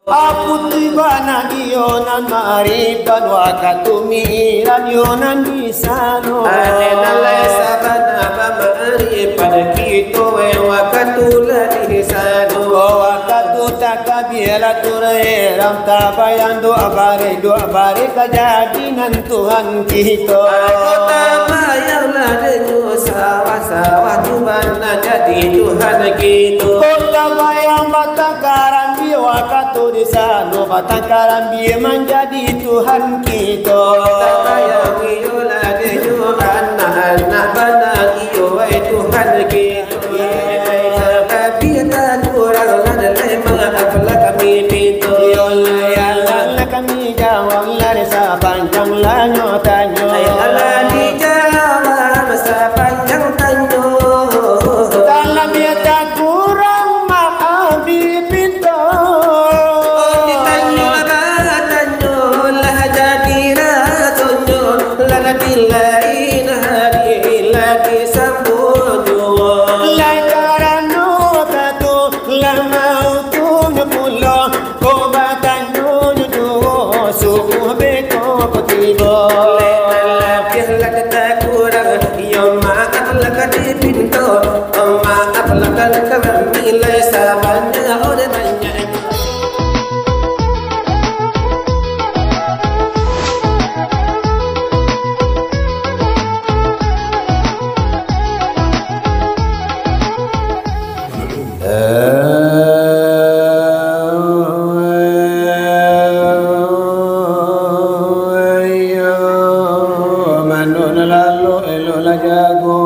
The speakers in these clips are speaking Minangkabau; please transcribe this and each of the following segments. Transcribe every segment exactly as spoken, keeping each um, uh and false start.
Apo tu bana iyo nan maarifan, wakatu mi'raj iyo nan di sano. Ane nan lai sabana bamaarifan kito, eh, wakatu lah di sano. Oh, wakatu takabiratul ihram, tabayang doa barek, doa barek ka jadi nan Tuhan kito. Kota bayanglah denyo sawah-sawah tu bana jadi Tuhan kito. Kota bayang batang karambia wakatu di sano, batang karambia manjadi Tuhan kito. Kota bayang iyolah denyo anak-anak bana iyo wai Tuhan kito. Tapi takurang lah, maaf lah kami pinto. Yo Allah, yo Allah, kami jawab lah sapanjang lanyo tanyo. Alah dijawab sapanjang tanyo. Dalam dia takurang, maaf dipinto. Oh, ditanyo batanyo lah jadi rasonyo, lah dilain hari lah disambunyo. Lai karano kato lah mautunyo pulo, ko batanyo nyo juo, subuah beko ko tibo. Lai talabiah lah takurang, iyo maaf lah ka dipinto, maaf lah ka kami lai sabana oleh banyak. Manuk nan lalok eloklah jago.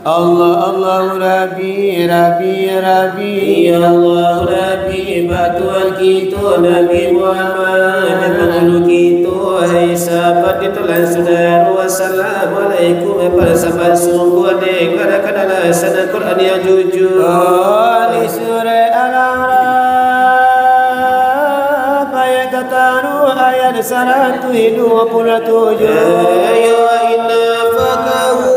Allah, Allah, Rabbi, Rabbi, Rabbi. Ya Allah, Rabbi, batuan kito Nabi Muhammad, pangulu kito, hai sahabat kito lan sudaro, assalamualaikum, para sahabat sungguah, dengarkanlah sanak Quran yang jujur. Oh, di surah Al-A'raf, ayat kataruh, ayat saratus dua puluh tujuh. Ayo, inna fakahu.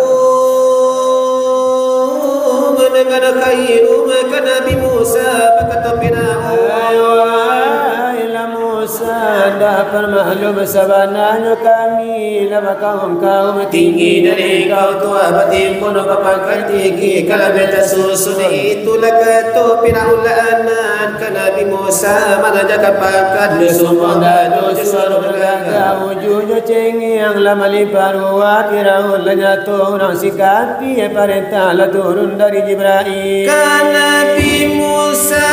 Mendengar khairu maka Nabi Musa, bakato Firaun. Ayo, hai Musa. Anda parmaklum, sabananyo kami lah bakaum-kaum tinggi dari Engkau, tuah batimbun bapangka tinggi, ka labiah tasusun. Itulah kato Firaun laknat ka Nabi Musa, manajakan pangkat, jo sumbang dado, jo suaro bagagah, ujunnyo cengiang lah malimpah ruah. Firaun lah nyato urang sikapi, parentah lah turun dari Jibrail ka Nabi Musa,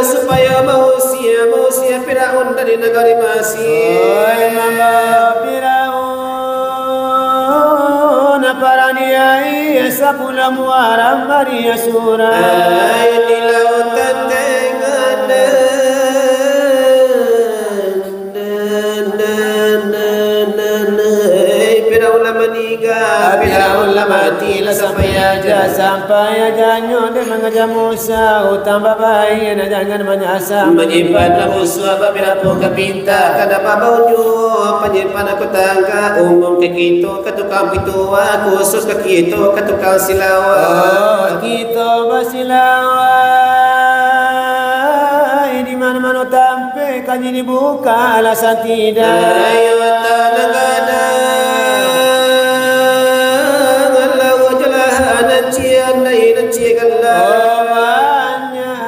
supayo mausir, mausir Firaun dari nagari Masir. Oi, mamba Firaun, paraniayo sapuluah Muharram bari surang. Ai, di lautan tengah. Firaun lah maningga, Firaun lah mati, lah sampai aja, sampai ajanyo dek mangaja Musa, utang babayia, jangan manyasa. Manyimpan musuah babirapo ka pinta, ka dapa baunyo, panyimpan aku tangga, umum ka kito, ka tukang pituah, khusus ka kito, ka tukang silawah. Oh, kito basilawah di mano-mano tampek, kaji dibuka alasan tidak. Ayo tanang gadang, lawa jolahan, cian dai, cian galah. Oh, banyak.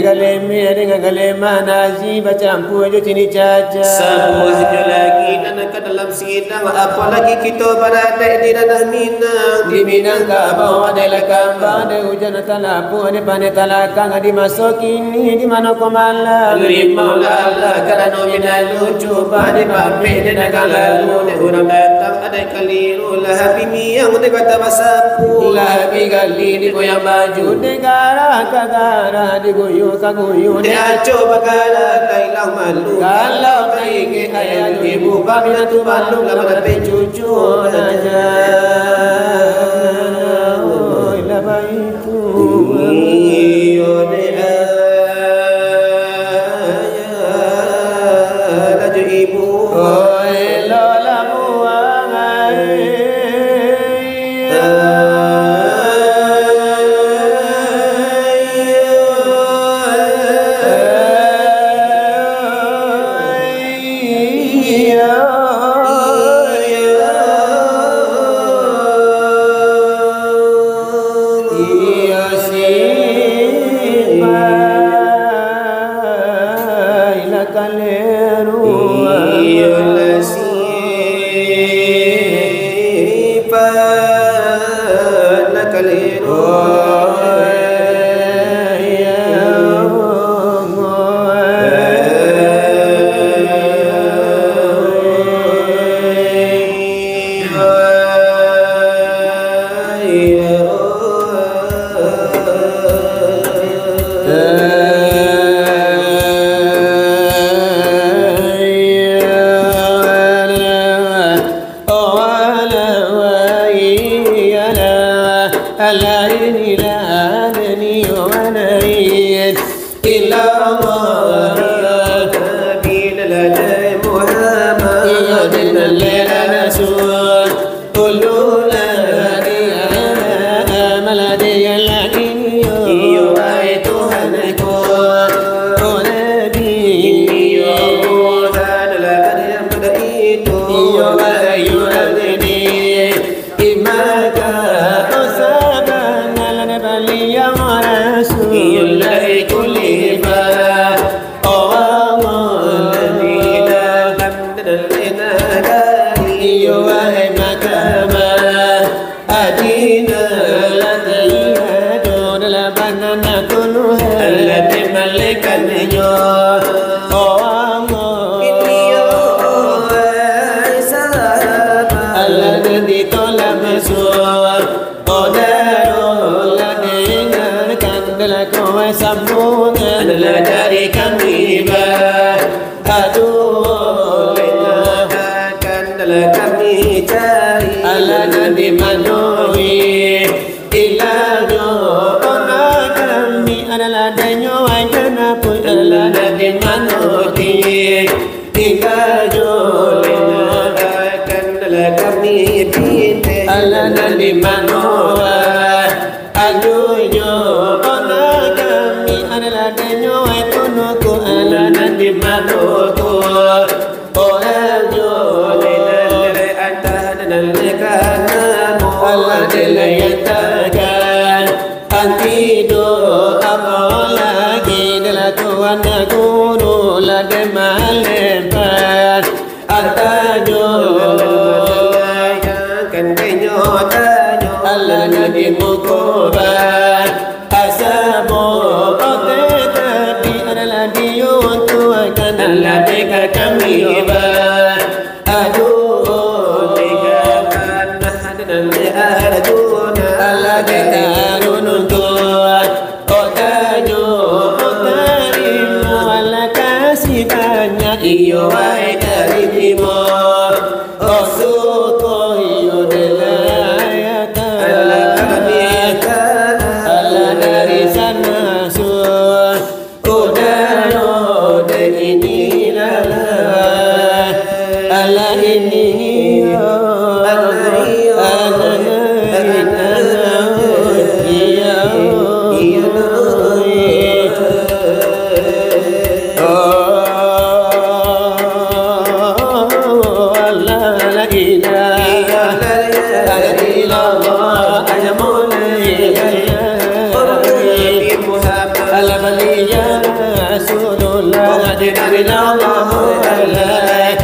Galeme dengan galema, nasi bacampua jo cindi caca. Sabuahnyo lagi nan ka dalam sidang, apolai kito baradaik di ranah Minang. Di Minangkabau adalah kambang, ado hujan talapuak, di pandai talakang, di maso kini, di mano ko malam. Rimau lah alah karano Minang lucu, bah dipapek di dagang lalu, dek urang datang adaik kaliru. Lah biniang di kota basapu, lah bagali di goyang baju, di garah ka garah, di guyu ka guyu, di aco bagara, ka ilang malu. Kalau ka ingek ayah ibu, baminantu balun lah mandapek cucu. Nah, jan, oi, lah baitu. Iyo, dek ayah, lah jo ibu. Oi, lo lah buang ai. Iyo, wahai Tuhanku, oh Nabi, iyo, Tuhan lah pada yang pada itu. Iyo, wahai Tuhan ini, imaka usaban ala baliang rasul. Iyo, lai kulifa. Oh Allah, di dalam dan di nagari. Iyo, wahai mahkamah. Adina ladina dona labana nakuluha. Allah dimalaikanyo. Oh Allah. Ini, oh, hai sahabat. Allah nan ditolak musuah. Odaro lah dengarkan, dalam kawai sambungan. Adalah dari kami, bah. Aduh, lena akan dalam kami cari. Alah nan di mano wi, ilah jo ona kami. Adalah denyo wajan apa. Alah nan di mano wi, ilah jo lena akan dalam kami pindah. Alah nan di mano wa, aduh jo Mano ko orang nyo, alah dilayatakan, anti doa lagi, dalam Tuhan guru lah den malempan. Atanyo, kan kenyo tanyo, alah Nabi muko ba. Asamo ote tapi adalah diuntuakan, alah deka kami ba. Aduh, deka panah dan deka arjuna, alah deka rununtuan. Otanyo, otarimo, alah kasih banyak, iyo, ai tarimo. Osuko iyo dek layatan, alah dari sana su. Udaro dek inilah, alah ini, alah, alah, alah, iya, iya. Oh, la ilaha illallah, ya Maulana, ya Muhammad, ala bali ya Rasulullah, la ilaha illallah, ya Muhammad.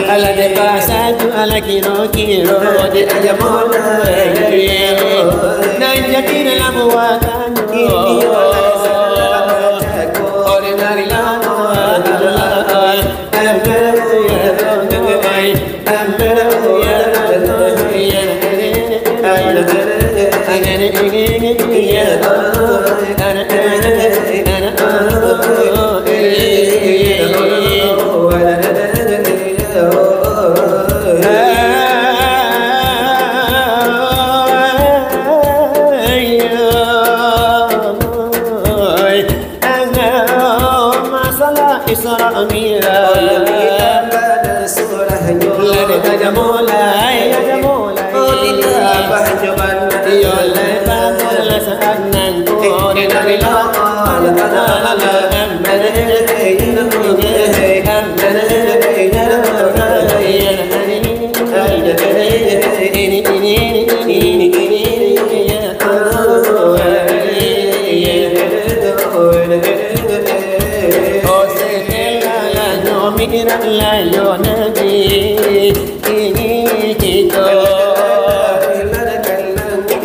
Alah dek basa tu, alah kiro-kiro, dek ayah mola. Nan jadi dalam buatan. Masalah Isra Mi'raj. Oh, Nabi tambah dan surahnyo. Lah dek tajam mulai, tajam mulai. Oh, ditambah nyo bana. Iyo, lah bana lah saat nangko. Di dari Allah, Allah, Allah, Allah.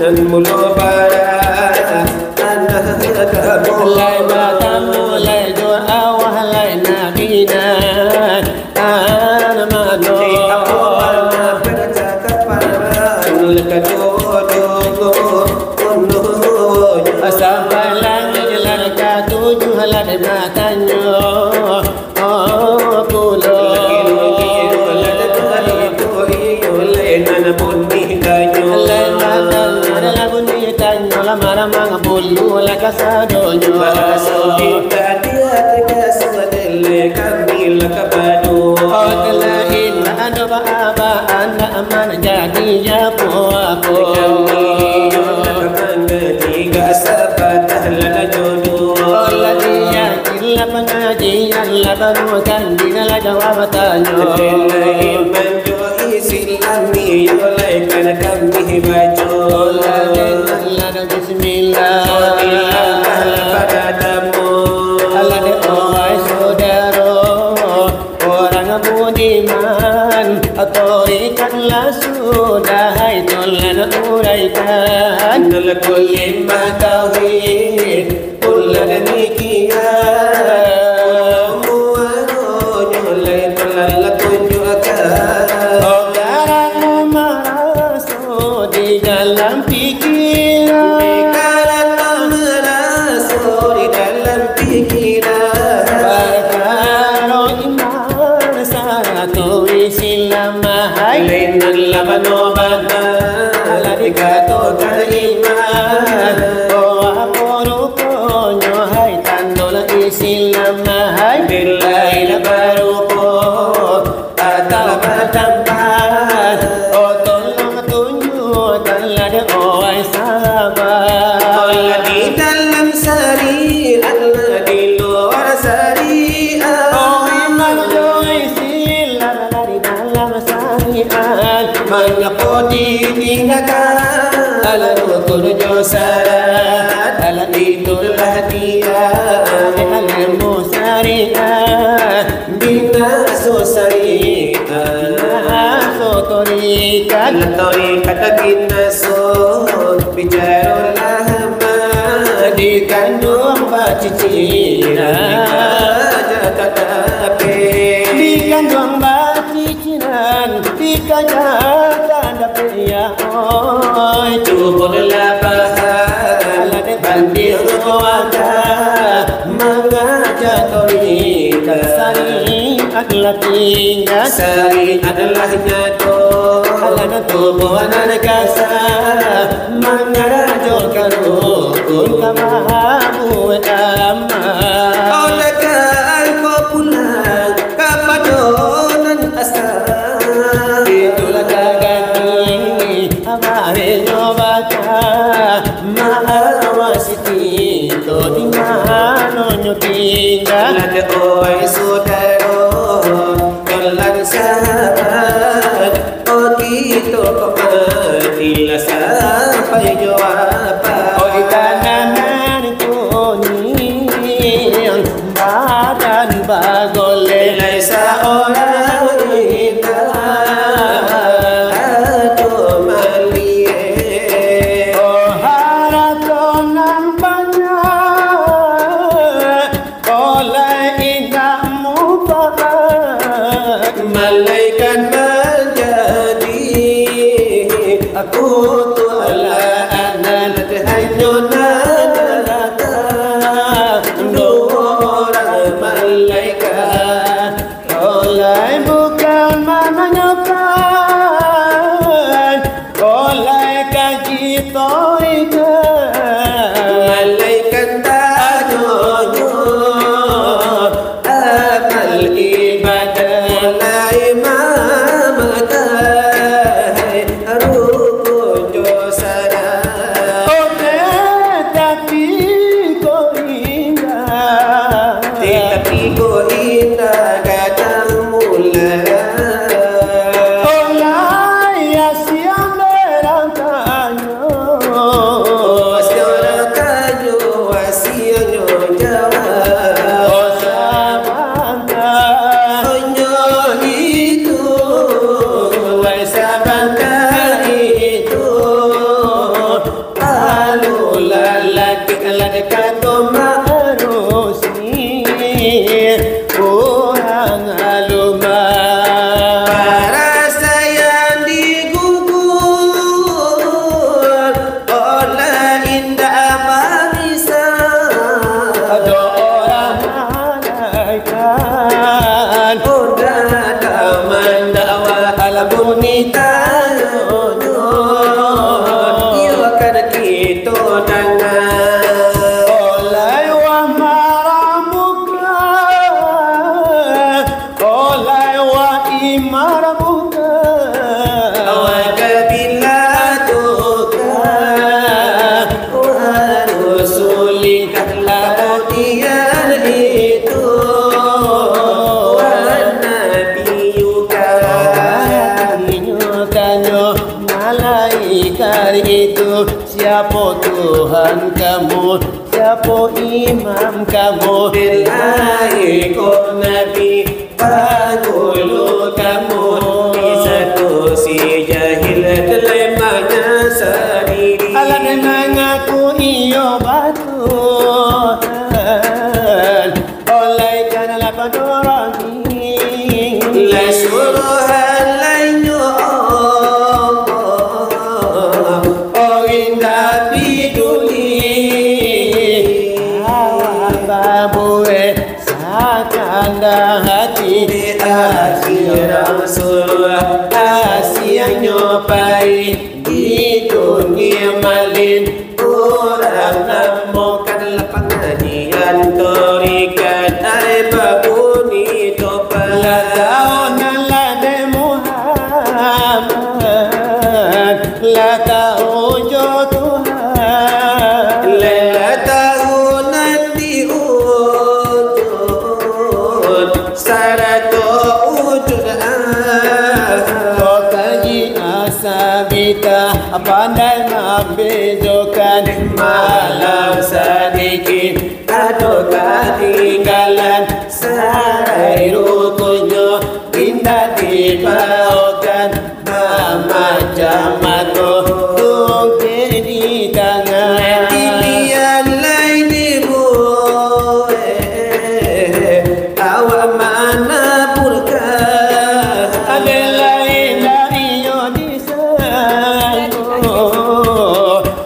Nan mulo bara, anak kamu. Lai batamu, lai jo awak, lai nak bina. Anak mano. Di awak anak percakapan, leka jodoh, oh, no. Sampai langit lah katujuh, lah batanyo. Oh, pulo. Nan bunyi tanyo, adalah bunyi tanyo, lah maramang bulu, lah kasadonyo. Baso kita dia tegas, dele kami lah kapado. Oh, telah indah ado ba-aba, anda aman jadi apo-apo. Kami iyo lah mangaji, gak sapatah lah jodoh. Oh, lah dia Lah pangajian lah barukan, dinalah jawab tanyo. Iman jo Islam iyo lai kan kami baco. Lah dek, lah dek bismillah. Bismillah lah pada tamu. Lah dek owai sodaro, urang budiman, torikatlah sudah, hai tu lah uraikan. Nal kulimah tauhid. Pula demikian, muaronyo lai telah tunjukkan. Sekarang maraso di dalam pikiran. Sekarang maraso di dalam pikiran. Perkara iman satu Islam, hai. Lain lah manobatkan, alah dikatokan iman. Oh, apo ruponyo, hai, tando lah Islam, hai? Bilai lah barupo atau batampak, oh, tolong tunjukkanlah dek, oh, wahai sahabat. Kalau di dalam syariat lah di luar syariat. Oh, memang yo Islam lah di dalam syariat. Mangapo ditinggakan rukun jo syarat? Alah itulah dia ilmu syariat, binaso syariat, binaso torikat, torikat binaso. Bicaro lah mah dikanduang baciciran, dikaja tadapi. Dikanduang baciciran, dikaja tadapi, ya oi. Cubolah pahala dek bandiang wajah, mangaja torikat. Syariat lah tingga, syariat lah nyato. Alah nan tubuah nan kasa, mangarajokan rukun ka mabuek amal. Oleh ka angko pulang kapado nan asa. Itulah tagati amarinyo baca, maawasi kito di manonyo tingga. Lah dek oi sudaro, Kalau sahabat, oh, kito kok mati lah sampai jo apa? Oh, di tanah nan kuning, badan bagolek. Lai saorang indak ado maliek. Oh, harato nan banyak, Oleh indak mubarak. Malaikat manjadi kutu Allah anan, hanyo nan datang duo urang malaikat. Oleh bukan mananyokan, oleh kaji torikat. Malaikat tanyonyo amal ibadah. Oleh mamakai rukun jo syarat. Oleh tapi ko indah. Tatapi ko indak gadang mula. Olai asiang derang tanyo. Oh, asiang derang tanyo, asiangnyo jawab. Oh, sabanta. Hanyo itu, wai sabanta itu. Alu lalaki, lalaki kato marusi urang alumah. Parasaian digugur oleh indak barisan. Ado urang Kan. Udah taman dakwah al-bunyi tanyo, iyo kan kito danga. Oleh wah maramuka, oleh wah imaramuka. Awak kabila tukang. Wa rusulika, kamudian itu, wa nabiyuka. Tanyo malaikat itu, siapo Tuhan kamu, siapo imam kamu? Bilahi ko Nabi, Pangulu kamu, bisa tu si jahil dilemahnya sendiri. Alah, dia mangaku iyo batul. Oleh janganlah padorangi. Lah suruhan lainyo Allah, oh indah piduli. Awak babuek Sakanda hati di akhirat surga, asianyo pai di Itu ni malin urang namokan lah pangajian tarikat ai babuni topan. Lah tahu nan lah dek Muhammad, lah tahu jo Tuhan. Lah tahu nan di ujung sarato ujung akhir. Kok kaji asabita pandai mambezokan, malah sadikit ado katinggalan. Sarai rukunnyo indak dibaokan, mamacam mato tungkek di tangan. Dilian lai dibuek, awak manapurkan. Adalah indak iyo di sangko,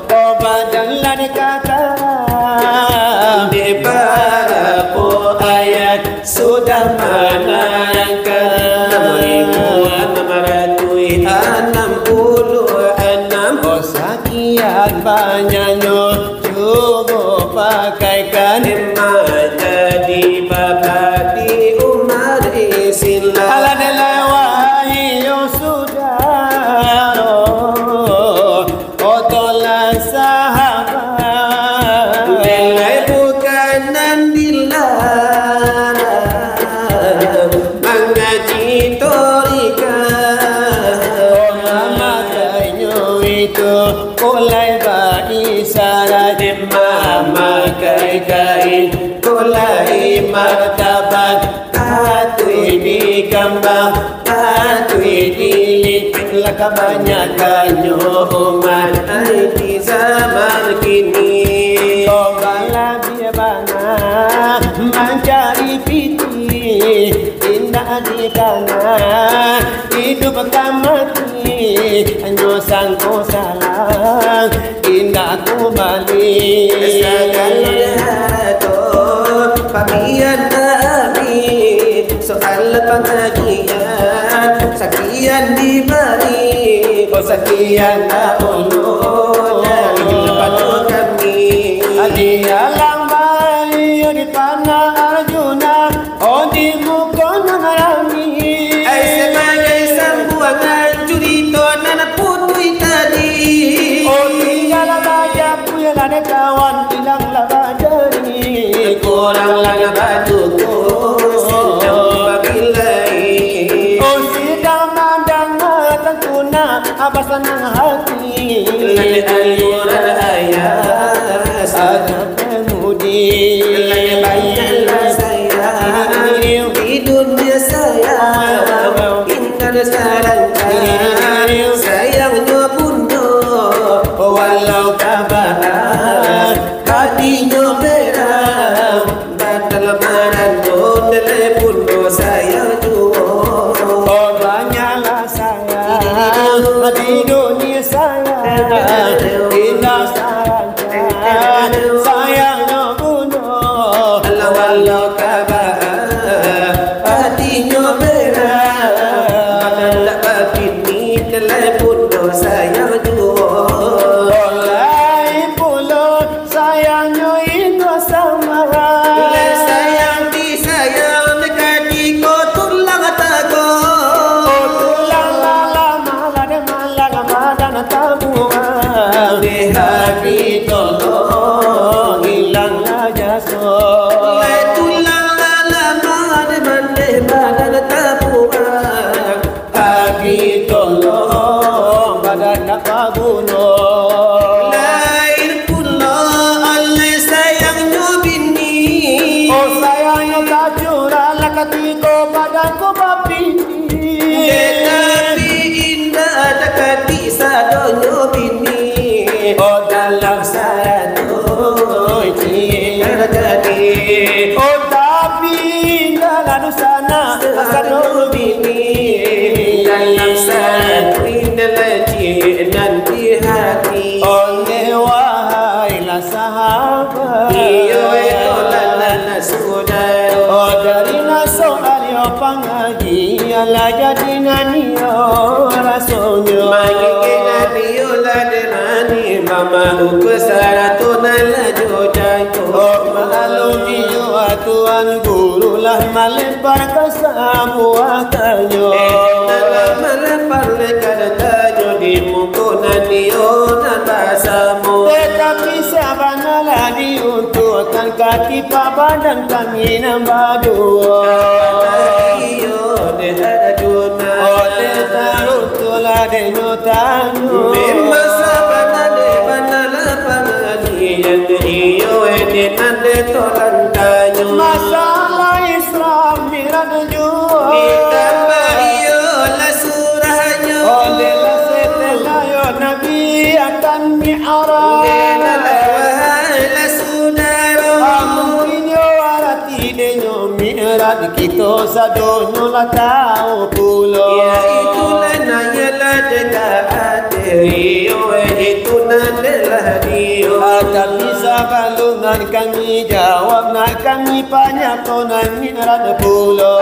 obat dan lah dikata. Di barapo ayat sudah manarangkan. Enam ribu enam ratus enam puluh enam. Oh, sakian banyaknyo cubo pakaikan. Manjadi babadi umat Islam. Alah dek lai wahai yo sudaro, otolah sahabat. Dek lai bukan nan dilarang mangaji tarikat. Oh, mamakainyo itu kok lai baisarat, mamakai kain kok lai martabat, patuik dikambang, patuik dilipik, lah kabanyakannyo umat ai di zaman kini. Oh, balabiah bana mancari pitih, indak dikana iduik ka mati, hanyo sangko salah indak kubali. Sagalo dato pabian kami, soal pangajian sakian dibari, oh, sakian dahulu dari pado kami. Di alam bayi di panah Arjuna, oh, di muko nan rami. Ai, sabagai sambuangan curito nan putuih tadi. Oh, tinggalah bajapuih lah dek kawan, ilanglah bajari. Kuranglah bacukur, sadang babilai. Oh, sadang mandanga tantuna, abah sanang hati. Lah dek anjuran ayah, sadang pamudi. Lah dek banyaklah sayang di dunia sayang, indak sadangkan sayangnyo bundo, walau ka baa hatinyo merah. Batal marano dek lai bundo sayang juo. Oh, banyaklah sayang di dunia sayang, indak sadangkan sayangnyo bundo, walau ka baa hatinyo merah. Batal babini dek lai bundo sayang juo. Lai pulo sayangnyo indak sama. Lai sayang disayang katiko tulang tago. Oh, tulang lah lamah, lah dek malang badan tabuang. Dek hati tolong ilanglah jaso. Lai tulang lah lamah, dek mandeh badan tabuang. Hati tolong badan nak babunuh. Lain pulo oleh sayangnyo bini. Oh, sayangnyo ka curah lah katiko badan ko babini. Tetapi indak dakati sadonyo bini. Oh, dalam satu cik terjadi. Oh, tapi dalam sana satu bini. Dalam satu indah cik nan di hati. Oleh wahailah sahabat. Iyo, itulah nan sudaro. Oh, dari naso alio pangaji, alah jadi nan iyo rasonyo. Mangikeh nan iyo lah Mama ukur sarato nan lah jo jangko. Oh, maklum iyo, ah, Tuan Guru lah malempar ka sabuah tanyo. Eh, nan lah malempar lekan tanyo di muko nan iyo nan basamo. Tetapi sabana lah diuntuakan ka tipak badan kami nan baduo. Iyo, dek Arjuna. Oh, dek tarutulah dek nyo tanyo. Memang sabana dek bana lah pangadian iyo, eh, dek nan dek tolan tanyo. Masalah Isra Mi'raj juo. Ditambah iyo lah surahnyo. Oleh lah setelah yo Nabi akan Mi'raj. Dek nan lah wahai lah sudaro. Amun inyo arati denyo Mi'raj, kito sadonyo lah tahu pulo. Ya, itulah nan yo lah dek ka ateh iyo, eh, itu nan dek lah dio. Ah, tapi sabalun nan kami jawab, nak kami panyato nan Mi'raj pulo.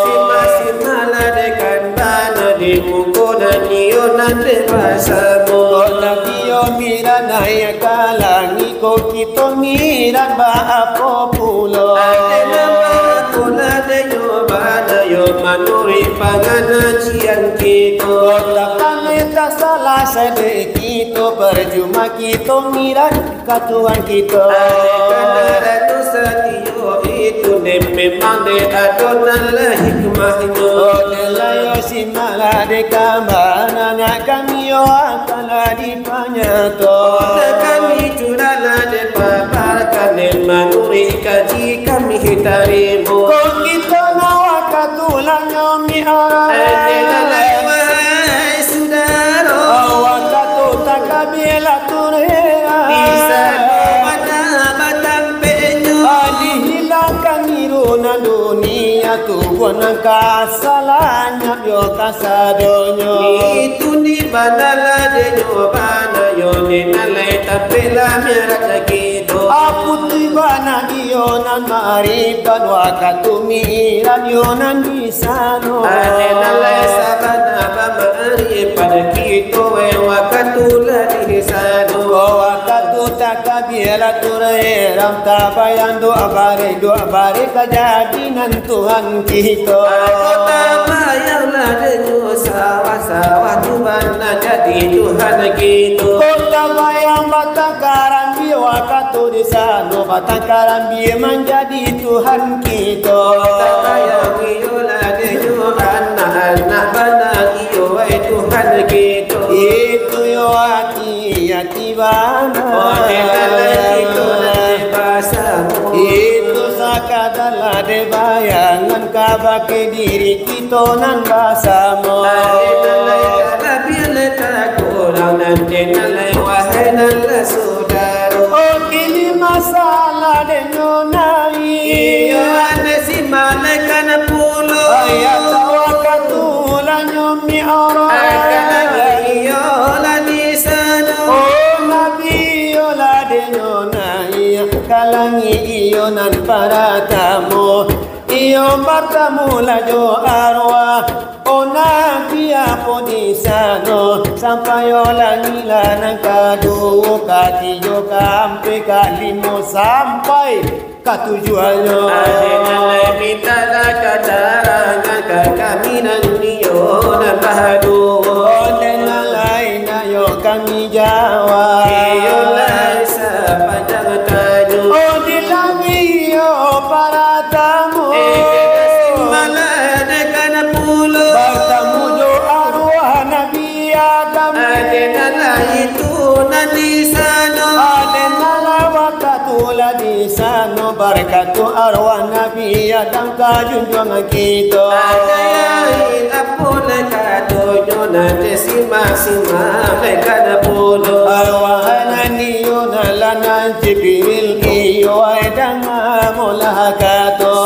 Simak-simaklah dek kan bana di muko nan iyo nan dek basamo. Kok Nabi yo Mi'raj naiak ka langik, kok kito Mi'raj baapo pulo? Ade nan baapolah denyo bana yo manuruik pangajian kito. Kok tapanek tasalah sadek kito, parcuma kito Mi'raj ka Tuhan kito. Ai, kandaraan tu satio itu, dek memang dek ado nan lah hikmahnyo. Oh, dek lah yo simaklah dek kan bana, nak kami yo akan lah dipanyato. Nak kami curahlah dek paparkan, dek manuruik kaji kami tarimo. Kok kito nan wakatu lah nyo Mi'raj. Ai, dek lah lai wahai sudaro. Wakatu takabia lah turun. Di sano bana batampeknyo. Dihilangkan irunan dunia, tubuah nan ka salanyap yo kasadonyo. Itu di bana lah denyo bana yo, dek nan lai tampeklah Mi'raj kito. Apo tu bana iyo nan maarifan wakatu Mi'raj yo nan di sano. Ade nan lai sabana bamaarifan kito, eh, wakatu lah di sano. Oh, wakatu takabia lah turun ihram, tabayang doa bareh, doa bareh ka jadi nan Tuhan kito. Ako tabayanglah denyo sawah, sawah tu bana jadi Tuhan kito. Kok tabayang batang karambia wakatu di sano, batang karambia manjadi Tuhan kito. Tabayang iyolah denyo anak, anak bana iyo, wahai Tuhan kito. Itu yo ati, ati bana. Oh, dek nan lai kito nan dibasamo. Itu sakadar lah dek bayangan kabake diri kito nan basamo. Ade nan lai kalabiah, lai takurang, nan dek nan lai wahai nan lah sudaro. Oh, kini masalah denyo naiak. Iyo, ane si malaikat pulo. Ayat wakatu lah nyo Mi'raj. Akan lagi iyo lah di sano. Oh, Nabi iyo lah denyo naiak ka langik iyo nan paratamo. Iyo batamulah jo arwah, oh Nabi, apo di sano, sampai yo langik lah nan kaduo, katigo, kaampek, kalimo, sampai katujuahnyo. Ade nan lai mintalah katarangan ka kami nan iyo nan baduo. Ade nan lai nak yo kami jawab. Iyo lai sapanjang tanyo. Oh, di langik iyo paratamo. Eh, malah dekan pulo. Batamu jo arwah Nabi Adam. Ade nan lai itu nan di sano. Ade nan lai wakatu lah di sano. Barakatu arwah Nabi Adam ka junjuangan kito. Ade lai apo lai katonyo nan dek simak-simak lai ka pulo. Arwah nan iyo nan lah nan Jibril iyo ai danga molah kato.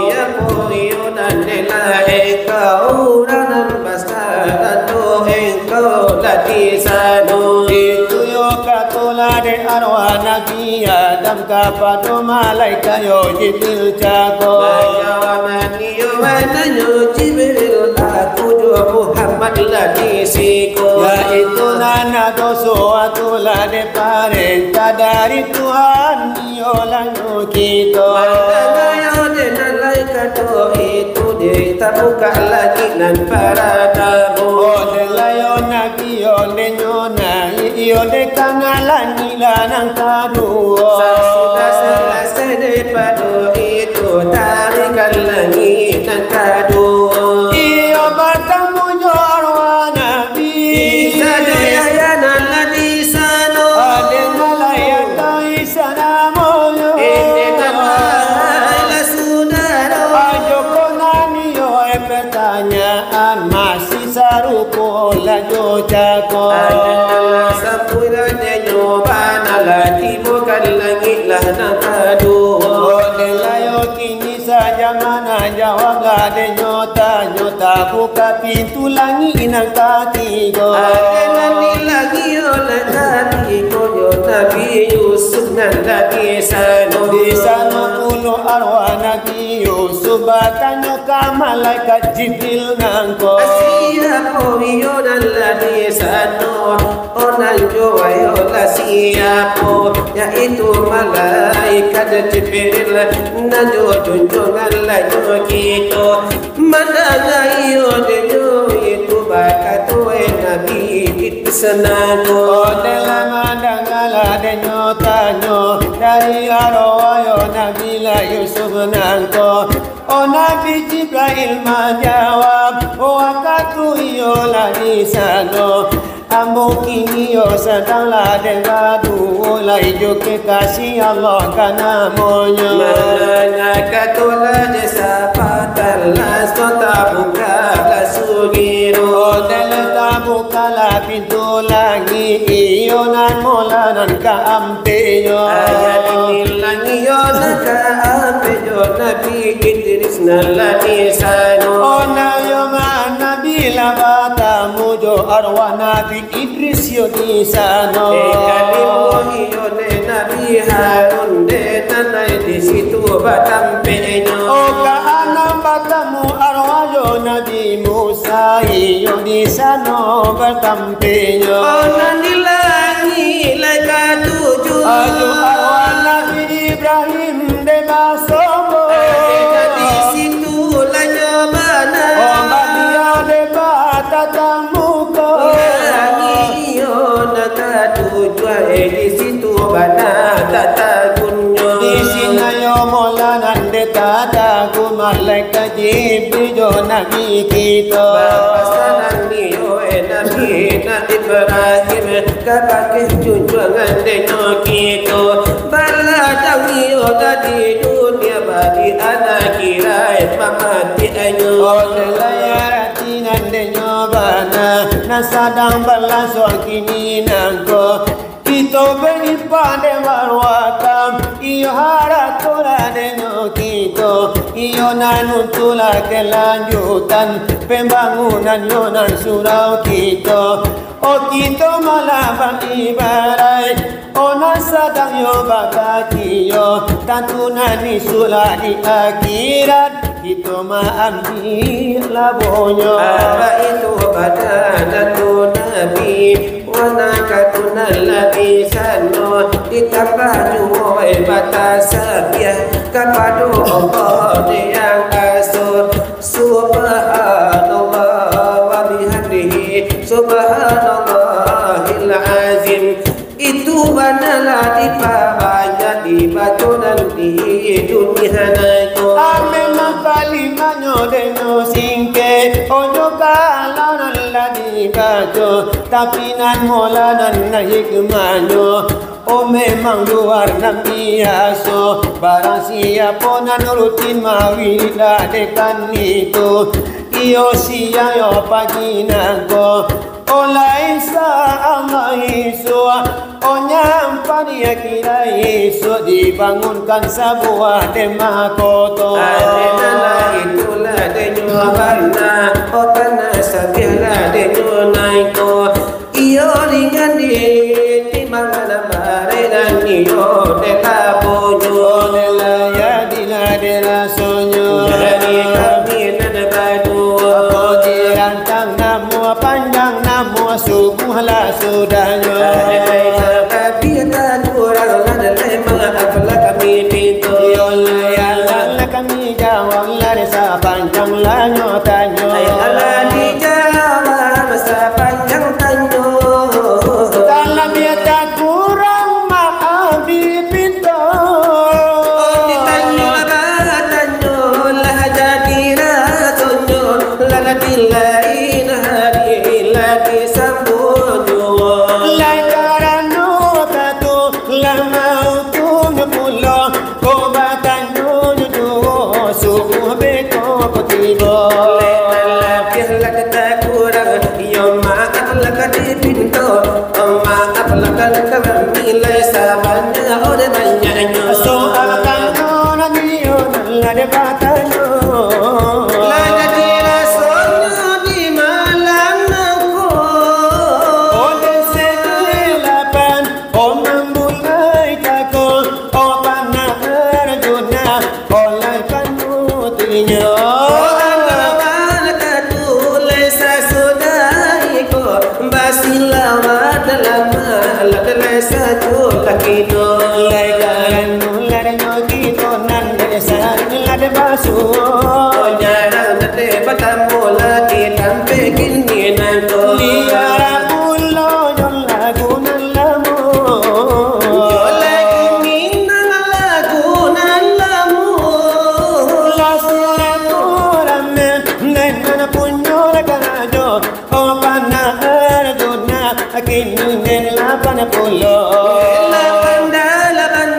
Siapo iyo nan dek lah engkau urang nan basarato engkau lah di sano. Itu yo kato lah dek arwah Nabi Adam kapado malaikat yo Jibril cako. Manjawab Iyo mananyo Jibril, aku jo Muhammad Lah di siko. Yaitu nan ado suatu lah diparentah dari Tuhan, iyolah nyo kito. Mandangayo dek nan lai kato itu, dek tabukak langik nan paratamu. Oh, dek layo Nabi, yo dek nyo naiak, iyo dek kana langik lah nan kaduo. Sasudah salasai daripado itu, tarikan langik nan kaduo. Iyo batamu jo arwah Nabi. Isa jo Yahya nan lah di sano. Aden malaikat Isa namonyo. Ini nan lahai lah sudaro. Ajo ko nan iyo, eh, pertanyaan masih sarupo lah jo cako. Aden lah sapuira denyo bana lah tibo ka langik lah nan kaduo. Aden layo kini saja mana jawablah denyo tanyo, tabuka pintu langik nan katigo. Aden nan di langik nan katigo, yo Nabi Yusuf nan lah di sano. Di sano pulo arwah Nabi Yusuf batanyo ka malaikat Jibril nangko. Siapo iyo nan lah di sano? Oh nan jo ayo lah siapo? Yaitu malaikat Jibril, nan jo junjuangan lah jo kito. Mandanga iyo denyo itu bakato, eh, Nabi Idris nangko. Odelah mandanga lah denyo tanyo dari arwah yo Nabi lah Yusuf nangko. Oh Nabi Jibril manjawab, oh wakatu iyo lah di sano. Ambo kini yo sadang lah den baduo, lai jo kekasih Allah ka namonyo. Mandanga kato lah den sapatan, lansuang tabuka lah sugiro. Oh, dek tabuka lah pintu langik, iyo nan mola nan ka ampenyo. Ayat ini langik yo nan ka ampenyo, Nabi Idris nan lah di sano. Oh, nan yo ma Nabi lah batamu jo arwah Nabi Idris yo di sano. Eh, kalimo iyo dek Nabi Harun, dek nan lai di situ batampeknyo. Oh, kaanam batamu arwah yo Nabi Musa, iyo di sano batampeknyo. Oh, nan di langik lai katujuah. Ajo arwah Nabi Ibrahim dek basombo. Eh, dek di situ lah nyo bana. Oh, badia dek batatamu. Langik iyo nan katujuah, eh, di situ bana tatagunnyo. Di sinan yo mola nan dek tatagun, malaikat Jibril jo Nabi kito. Bapasanan iyo, eh, Nabi nan Ibrahim, kabake junjuangan denyo kito. Baladang iyo dari dunia, bari anak kirai mamatianyo. Oh, lai arati nan denyo bana, nan sadang balansuang kini nangko. Kito baimpang dek baruakam, iyo harato lah denyo kito, iyo nan untuaklah kelanjutan pembangunannyo nan surau kito. Oh, kito malah baibaraik, oh, nan sadang yo bakacio, tantu nan isuaklah di akhirat, kito maambiak labonyo. Baitu bana kato Nabi, bana kato nan lah di sano, ditambah juo batasabiah kapado Allah di yang aso. Subhanallah wa bihamdihi, subhanallahil azim. Itu bana lah dipabanyak dibaco nan di dunia ko. Ah, memang kalimatnyo denyo singkek, ojo kalau nan lah dibaco, tapi nan mola nan hikmahnyo. Oh, memang luar nan biaso, barang siapo nan rutin mawirid lah dekan itu, iyo siang yo pagi nangko. Oh, lain sa Allah isuak, oh, nyampang di akhirat isuak, dibangunkan sabuah dek mahkoto. Itulah denyo bana, oh, bana sabiahlah denyo nangko. Iyo ringan di timbang nan barek nan iyo dek labonyo. Dek lah jadilah dek rasonyo. Jadi kami nan baduo. Apo dirantang namuah Labiah takurang lah, maaf lah kami pinto. Yo lah, yo lah, kami jawab lah sapanjang lanyo tanyo. Alah dijawab sapanjang tanyo. Labiah takurang maaf dipinto. Oh, ditanyo lah batanyo, lah jadi rasonyo, lah dilain hari, lah disambunyo. Lai karano kato, lah mautunyo pulo, ko batanyo juo, subuah beko ko tibo. Lai labiah lah takurang, yo maaf lah ka dipinto, maaf lah ka kami lai sabananyo dek banyaknyo. Soal tanyo nan iyo nan lah dek batanyo. Lah jadi rasonyo di malam nangko. Oleh segelapan, oh mambulai tako, oh panah Arjuna, oh lai panutinyo. Oh anggapan katu lai sasudah iko, basilawat dalam alat lai sajo lakino. Lai karano larinyo kito nan dek sarinyo lah dek basuo. Oh jarang tete batamu lah di tampek kini nangko. Biar pulo jo lagu nan lamo. Yo lagu Minang, lagu nan lamo. Lah silaturahmi nan punyo lah karajo. Oh panah Arjuna, kini den lapan pulo. Lapan dah lapan,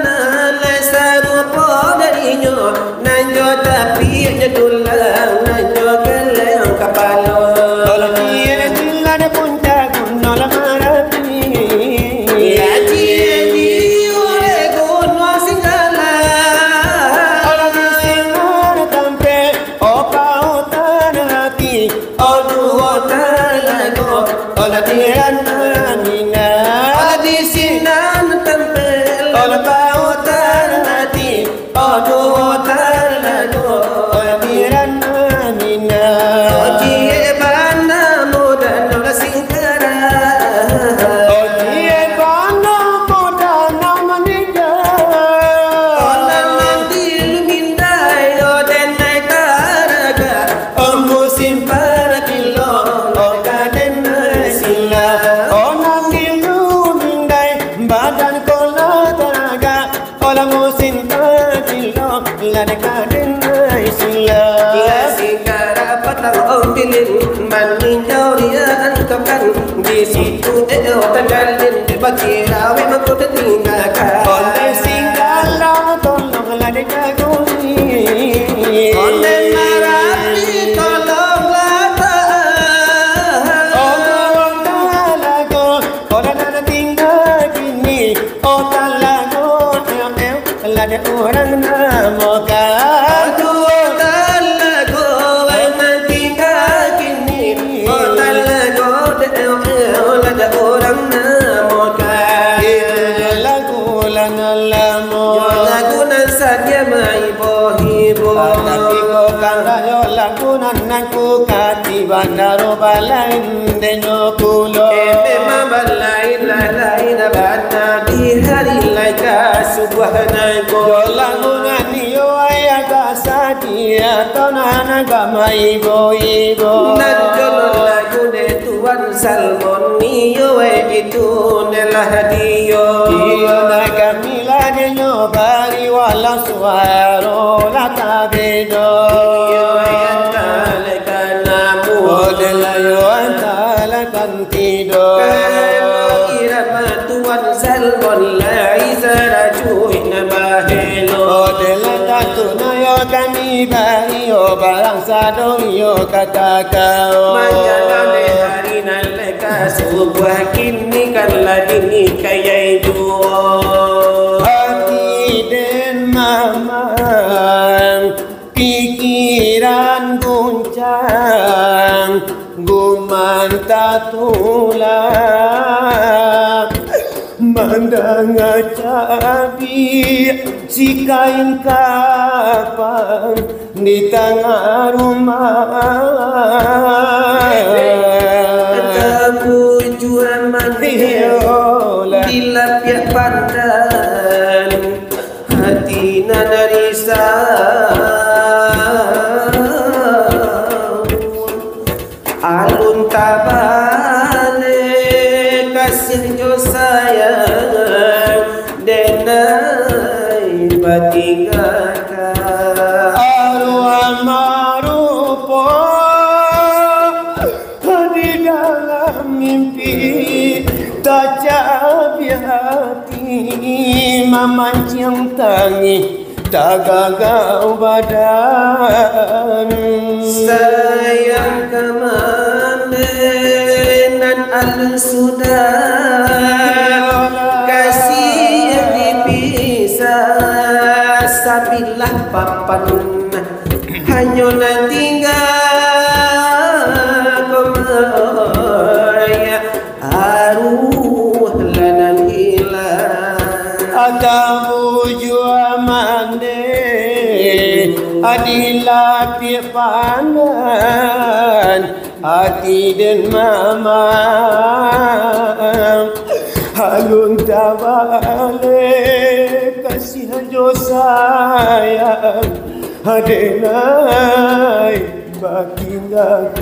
lai sarupo darinyo. Nan jo tapiaknyo tulang, nan jo keleng kapalo. Kalau dia jilan puncak Gunung Marapi. Ya, ciek di urek Gunung Singgala. Kalau di Singgala tampek, oh, pautan hati, oh, duo talago, oh, lah di Ranah Minang. Oh, lah di sinan tampek, oh, lah pautan hati. Aduh, talago, pikiran manina. Oji bana muda nang singkara. Oji bana muda nang maningga. Onan nanti lumindai, o denai taraga. Ombu simpara kilo, o ka denai sila. Onan di lumindai, badan kola taraga. Olah musim pacilo, lah deka denai sila. Lah singkara patang ombilin, maninjau riaan tokan. Di situ eo tagalin, di bakirawi mangko tatinggakan. Oleh singkara tolonglah dikagumi. Oleh marapi tolonglah taat. Oleh talago, oleh nan tingga kini. Oh talago, eh, eh, lah dek urang namokan. Aduh, talago, eh, nan tingga kini. Oh talago, dek, eh, eh, lah dek urang namokan. Itu lagu lah nan lamo. Yo lagu nan sadia maibo-ibo. Tapi ko kan rayo lagu nan nangku kati bandaro balain denyo pulo. Eh, memang balain. Lain bana di hari lai ka subuah nangko. Yo lagu nan iyo ayah ka sadia, atau nan ka maibo-ibo. Nan jolong lagu ne Tuan Salmon, iyo wae itu ne lah dio. Iyo nak kami lah denyo bari, walau suaro lah tabedo. Iyo ayah talai kanamu. Odeh lah yo antah lah kan tido. Kalau irama Tuan Salmon lai sarajuik nan bahelo. Odeh lah tantu nan yo kami bari, yo barang sado yo katakao. Manjalani hari nan lai ka subuah kini kan lah dini kayai juo. Hati den mamang pikiran guncang, gumanta tulah, mandanga cabiak si kain kapang di tangah rumah. Tabujuang Iyolah. Di lapiak pandan, hati nan risau. Alun tabaleh kasih jo sayang, denai batinggakan. Arwah marupo di dalam mimpi, tacabiak hati, mamanciang tangih, tagagau badan. Sayang ka mande nan alun sudah, kasih dipisah sabilah papan. Hanyo nan tingga, komaria, aruah lah nan ilang. Ata bujua mande, di lapiak pandan, ati den mamang. Alun tabaleh kasih jo sayang, denai batinggakan.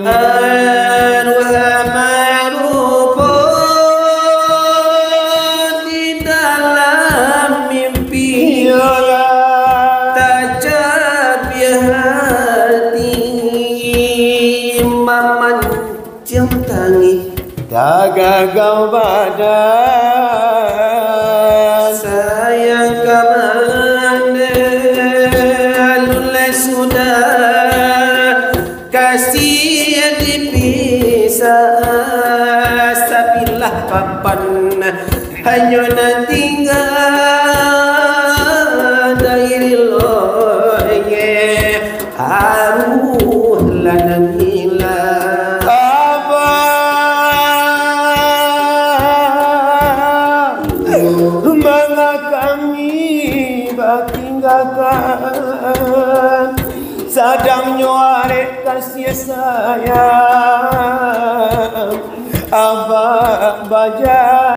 Arwah marupo di dalam mimpi, iyolah, tacabiak hati, maman ciang tangih, tagagau badan. Sayang ka mande, alun lai sudah, kasih dipisah sabilah papan. Hanyo nan tingga diri longeh, aruah lah nan ilang. Abah, manga kami batinggakan, sadangnyo arek kasih sayang, Abah baja